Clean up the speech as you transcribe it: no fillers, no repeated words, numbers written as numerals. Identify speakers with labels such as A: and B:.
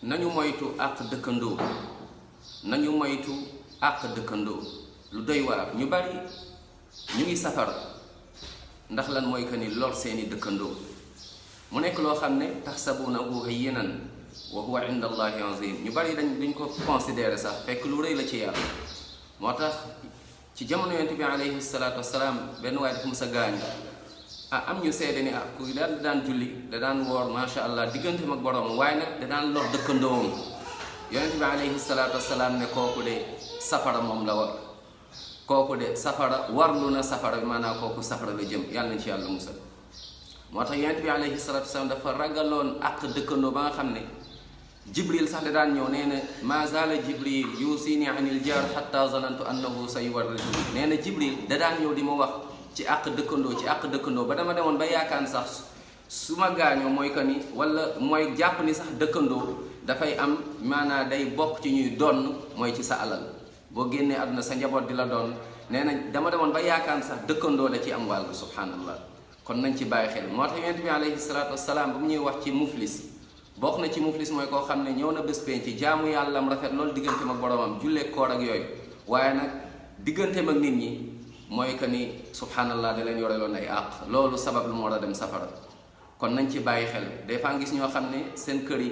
A: nañu moytu àq dëkkandoo nañu moytu àq dëkkandoo lu doy waar ñu bari ñu ngi safara ndax lan mooy que ni lor seeni dëkkandoo mu nekk loo xam ne taxsabunahu hayyinan wa huwa inda allahi azim ñu bari duñ ko considérer sax fekk lu rëy la ci yàlla moo tax ci jamono yonent bi alayhi salaatu wasalaam benn waay dafa mës a gaañu am ñu seede ni ku daan julli da daan woor macha allah digganteem ak borom waaye nag da daan lor dëkkandoom yonent bi alayhi salaatu wasalaam ne kooku de safara moom la war kooku de safara warlu na safara bi maanaam kooku safara la jëm yàlla nañ ci yàlla musal moo tax yonent bi alayhi salaatu wasalaam dafa ragaloon ak dëkkandoo ba nga xam ne jibril sax da daan ñëw nee na ma zaala jibril yusini anil jaar hatta zanantu annahu sayuwarrijuhu nee na jibril da daan ñëw di ma wax ci àq dëkkandoo ba dama demoon ba yaakaar sax su ma gaañoo mooy que ni wala mooy jàpp ni sax dëkkandoo dafay am maanaa day bokk ci ñuy donn mooy ci sa alal boo génnee àdduna sa njaboot di la doon nee na dama demoon ba yaakaar sax dëkkandoo da ci am wàll subhanallah kon nañ ci bàyyi xel moo tax yonent bi alayhi salaatu wasalaam ba mu ñuy wax ci muflis bokk na ci muflis mooy koo xam ne ñëw na bés penc ci jaamu yàllam rafet loolu digganteem ak boromam jullee koor ak yooyu waaye nag digganteem ak nit ñi mooy que ni subhanallah da leen yoreloon ay àq loolu sabab lu mu war a dem safara kon nañ ci bàyyi xel des fois gis ñoo xam ne seen kër yi